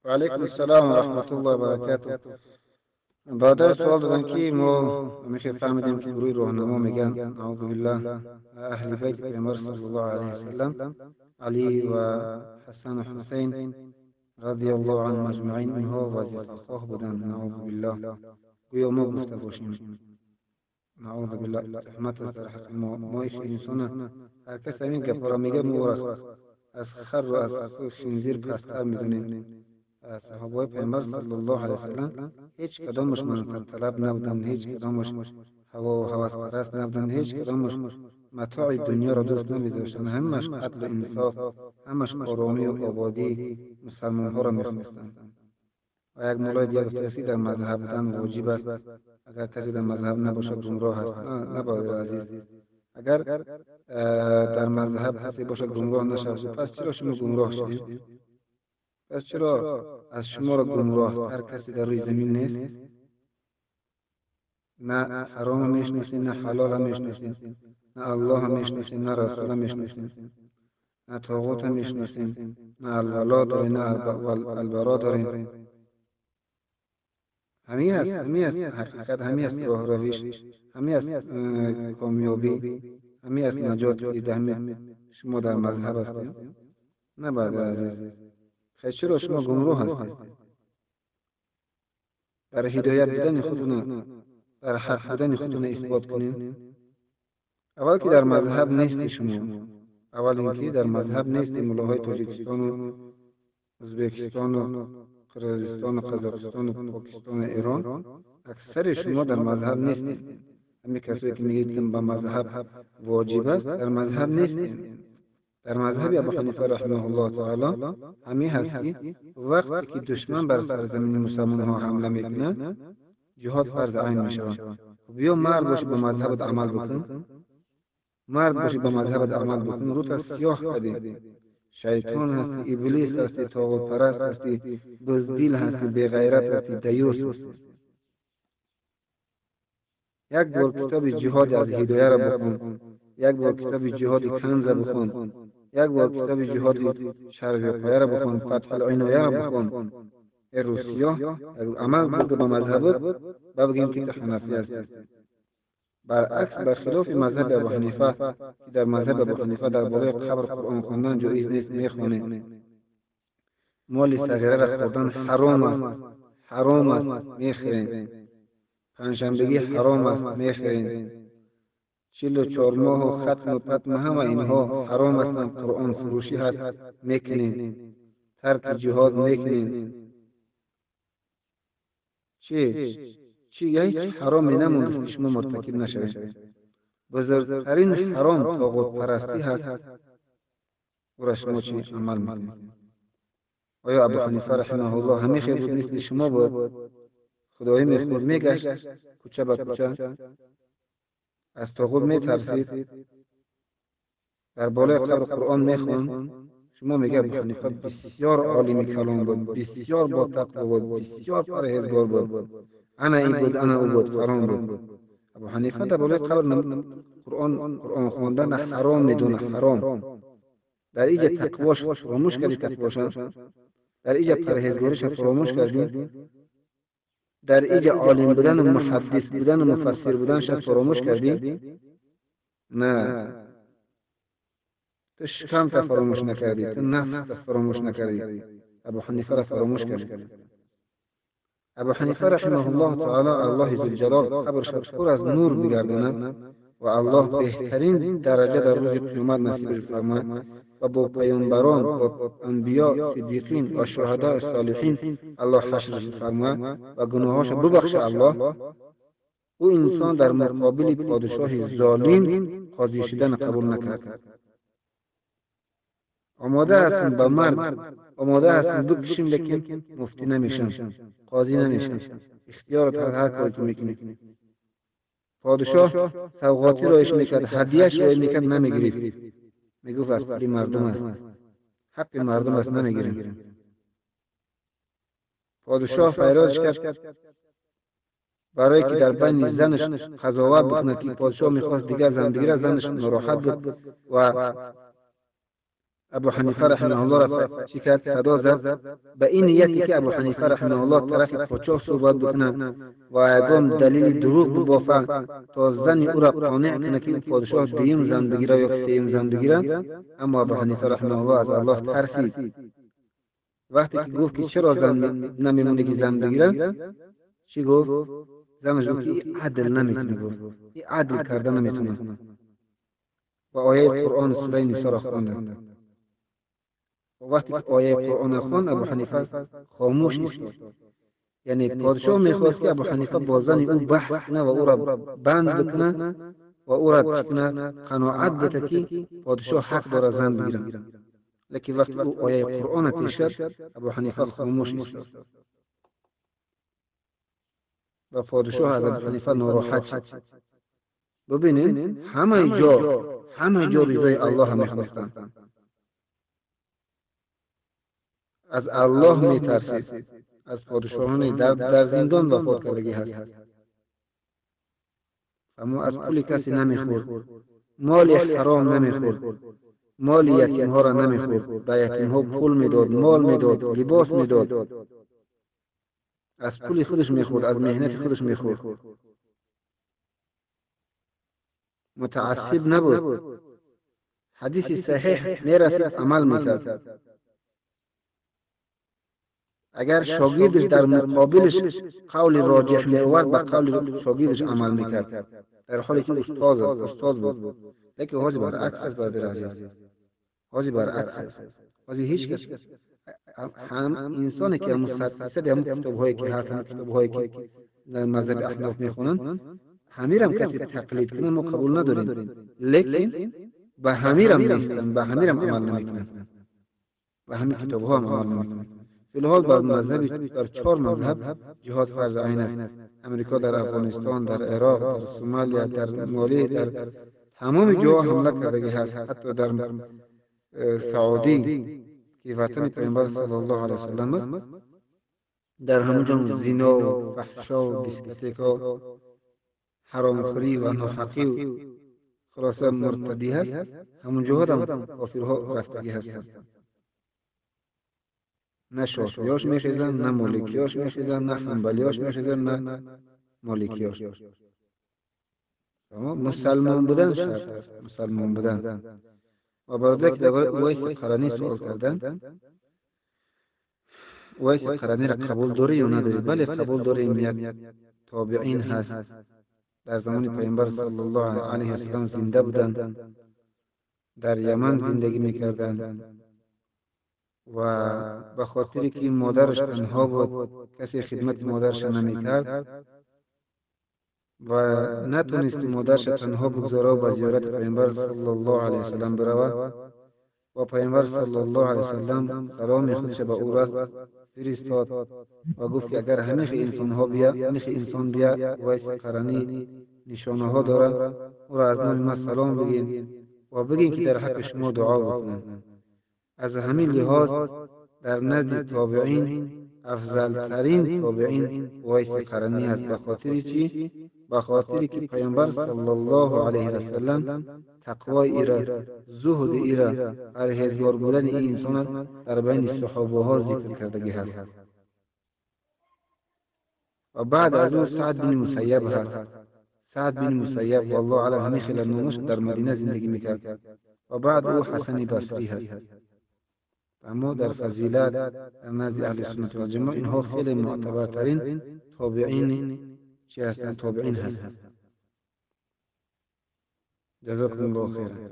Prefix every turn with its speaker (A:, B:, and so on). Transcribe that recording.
A: و علیکم السلام و رحمت الله و برکاته. برادر سوال دادن که ما میشه فهمیدیم که گروه راهنما میگن اعوذ بالله اهل بیت پیامبر صلی الله علیه و سلم علی و حسن و حسین رضی الله عنهم اجمعین اینها وضعیت خواه بودن، نعوذ بالله. گویا ما گفته باشیم، نعوذ بالله، تهمت است در حق ما. ما انسان هر کس همین گپ را میگه ما از خر و از خنزیر پستر میدونیم. صحابه پیامبر صلی الله علیه و سلم هیچ کدامش منفعت طلب نبودند، هیچ کدامش هوا و هوس پرست نبودند، هیچ کدامش متاع دنیا را دوست نمی‌داشتند. همش عدل و انصاف، همش آرامی و آبادی مسلمان ها را می‌خواستند. و یک مولای دیگر گفته در مذهب بودن واجب است، اگر کسی در مذهب نباشد گمراه است. نه برادر عزیز، اگر در مذهب کسی باشد گمراه نشود، پس چرا شما گمراه شدید؟ پس چرا از شما را گمراه هر کسی در روی زمین نیست؟ نه حرام میشناسین، نه حلال میشناسین، نه الله میشناسین، نه رسول میشناسین، نه طاغوت میشناسین، نه الولا دارین، نه البرا دارین. همین است، همین است حقیقت، همین است راه روش، همین است کامیابی، همین است نجات که همین شما در مذهب هستید. نه برادر عزیز، چرا شما گمراه هستید؟ بر هدایت بودن خودتون، بر حق بودن خودتون اثبات کنید. اول که در مذهب نیستی شما، اول اینکه در مذهب نیستی. ملاهای تاجیکستان و ازبکستان و قرغیزستان و قزاقستان و پاکستان و ایران، اکثر شما در مذهب نیستید. همین کسایی که میگید به مذهب واجب است، در مذهب نیستید. در مذهب ابو حنیفه رحمه الله تعالی همین هست که وقتی که دشمن بر سرزمین مسلمان ها حمله میکنه، جهاد فرض عین میشود. بیا مرد باشی به مذهبت عمل بکن، مرد باشی به مذهبت عمل بکن. رو تا سیاه کردی، شیطان هستی، ابلیس هستی، طاغوت پرست هستی، بزدیل هستی، بی غیرت هستی، دیوس هستی. یک بار کتاب جهاد از هدایه را بخون، یک بار کتاب جهاد کنز بخون، یک بار کتاب جهاد شرح وقایه را بخون، فتح العنایه را بخون. روسیا عمل بگه به مذهبت و بگیم که حنفی است. برعکس برخلاف مذهب ابو حنیفه که در مذهب ابو حنیفه در بالای قبر قرآن خواندن جایز نیست، میخوانیم. مال صغیره را خوردن حرام است، حرام است، میخوریم. پنجشنبگی حرام است، میخوریم. 44 ماه و ختم و پتم همه اینها حرام هستند. قرآن فروشی هست، میکنیم. ترک جهاد میکنیم. چی هیچ حرامی نموند که شما مرتکب نشوید. بزرگترین حرام طاغوت پرستی هست، او را شما چی عمل میکنید؟ آیا ابو حنیفه رحمه الله همه خیر بود مثل شما بود؟ خدایی میخورد میگشت کوچه به کوچه، از طاغوت میترسید، در بالای قبر قرآن میخوند. شما میگه ابو حنیفه بسیار عالم کلام بود، بسیار با تقوا بود، بسیار پرهیزگار بود، انا این بود، انا او بود، فلان بود. ابو حنیفه در بالای قبر قرآن خواندن حرام میدونه، حرام. در اینجا تقواش فراموش کردی، تقواش در اینجا پرهیزگاریش فراموش کردی، در اینجا عالم بودن و محدث بودن و مفسر بودنش فراموش کردی. نه، تو شکم تا فراموش نکردی، تو نفس تا فراموش نکردی، ابو حنیفه را فراموش کردی. ابو حنیفه رحمه الله تعالی الله ذوالجلال قبرش پر از نور بگرداند و الله بهترین درجه در روز قیامت نصیبش فرماید و با پیامبران و انبیا، صدیقین و شهداء صالحین الله حشرش فرماید و گناهاش ببخشه الله. او انسان در مقابل پادشاه ظالم قاضی شدن قبول نکرد. آماده هستم به مرگ، آماده هستم بکشیم، لیکن مفتی نمیشم، قاضی نمیشم. اختیار هر کاری که میکنی. پادشاه سوغاتی رایش میکرد، هدیهش رایش میکرد، نمیگرفت. میگفت از پول مردم است، حق مردم است، نمیگیریم. پادشاه فیراج کرد برای که در بین زنش قضاوت بکنه که پادشاه میخواست دیگر زن بگیره، زنش ناراحت بود و ابو حنیفه رحمه الله را چی کرد؟ صدا زد به این نیتی که ابو حنیفه رحمه الله طرف پادشاه صحبت بکنه و یگان دلیل دروغ ببافه تا زن او را قانع کنه که پادشاه دویم زن بگیره یا سیم زن بگیره. اما ابو حنیفه رحمه الله از الله ترسید. وقتی که گفت که چرا زن نمیمونه که زن بگیره، چی گفت؟ زنش گفت که عدل نمیتونه، گفت این عدل کرده نمیتونه. و آیه قرآن سوره نساء را خواند. وقتی که آیه قرآن خواند، ابو حنیفه خاموش ایستاد. یعنی پادشاه میخواست که ابو حنیفه با زن او بحث کنه و او را بند بکنه و او را کنه قناعت بده که پادشاه حق داره زن بگیره. لیکن وقتی او آیه قرآن پیش کرد، ابو حنیفه خاموش ایستاد و پادشاه از ابو حنیفه ناراحت شد. ببینید همه جا رضای الله میخواستند، از الله میترسید، از پادشاهان در زندان وفات کردگی هست، اما از پول کسی نمیخورد، مال حرام نمیخورد، مال یتیم ها را نمیخورد، به یتیم ها پول میداد، مال میداد، لباس میداد، از پول خودش میخورد، از محنت خودش میخورد، متعصب نبود، حدیث صحیح میرسید عمل میکرد. اگر شاگردش در مقابلش قول راجح میآورد، به قول شاگردش عمل میکرد، در حالی که استاد بود. لیکن حاجی برعکس است برادر عزیز، حاجی برعکس است. حاجی هیچ کس هم انسانی که مصد هم کتاب‌هایی که هستند، کتاب‌هایی که در مذهب احناف میخوانند، همیرم کسی تقلید کنه ما قبول نداریم، لیکن به همیرم نیستن، به همیرم عمل نمیکنن، به همین کتاب‌ها هم عمل نمیکنن. فی الحال بر مذهب، در 4 مذهب جهاد فرض عین است. امریکا در افغانستان، در عراق، در سومالیا، در مالی، در تمام جاها حمله کردگی هست. حتی در سعودی که وطن پیامبر صلی الله علیه و سلم است، در همونجا زنا و فحشا و دیسکوتکا، حرامخوری و ناحقی و خلاصه مرتدی هست، همونجا هم کافرها رفتگی هستند. نه شافعیاش میخیزن، نه مالکیاش میخیزن، نه حنبلیاش میخیزن، نه مالکیاش. مسلمان بودن شرط است، مسلمان بودن. و برادر که درباره اویس قرنی سوال کردن، اویس قرنی را قبول داری یا نداری؟ بله قبول داریم، یک تابعین هست، در زمان پیامبر صلی الله علیه و سلم زنده بودند، در یمن زندگی میکردند و به خاطری که مادرش تنها بود، کسی خدمت مادرش نمیکرد و نتونست مادرش تنها بگذاره و به زیارت پیامبر صلی الله علیه و سلم برود و پیامبر صلی الله علیه و سلم سلام خودش به او را فرستاد و گفت که اگر همیشه انسان ها بیا، همیشه انسان بیا، اویس قرنی نشانه ها داره، او را از نام ما سلام بگین و بگین که در حق شما دعا بکنن. از همین لحاظ در نزد تابعین افضل ترین تابعین اویس قرنی است. به خاطر چی؟ به خاطر که پیامبر صلی الله علیه و سلم تقوای ایرا، زهد ایرا، پرهیزگار بودن این انسان در بین صحابه ها ذکر کردگی هست. و بعد از او سعد بن مسیب هست. سعد بن مسیب والله اعلم همین خیلی نامش در مدینه زندگی میکرد. و بعد او حسن بصری هست. اما در فضیلت در نزد اهل سنت و جماعت اینها خیلی معتبرترین تابعین چی هستند؟ تابعین هستند. جزاکم الله خیرا.